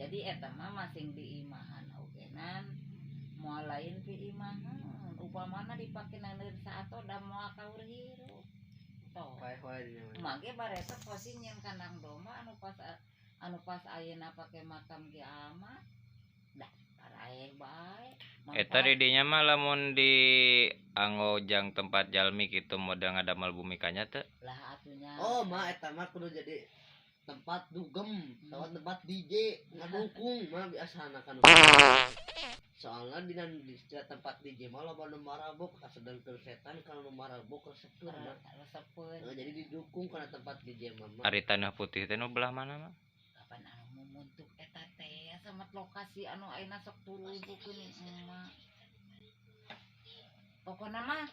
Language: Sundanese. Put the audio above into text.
Jadi eta mah masing di imahan ogenan, moal lain pi imahan. Upamana dipake naneun saato da moal kaur hirup. Toh. Wae-wae di mana. Mage bareto posi nyieun kandang domba anu pas ayeuna pake makam Ki Ahmad. Dah paraeh bae. Eta di dinya mah lamun di anggo jang tempat jalmi kitu model ngadamel bumi kanya teu? Lah atunya. Oh, mah eta mah kudu jadi tempat dugem, tempat tempat DJ ngadukung mah biasana kan. Soalnya di setiap tempat DJ mah loba nu marabok, kasedengkeun setan kalau nu marabok resepeun mah. Resepeun. Nah, jadi didukung karena tempat DJ mah. Mah. Ari tanah putih teh nu belah mana mah? Kapan anu mumuntuk eta teh sama lokasi anu ayeuna sok turubukeun emak. Pokona mah.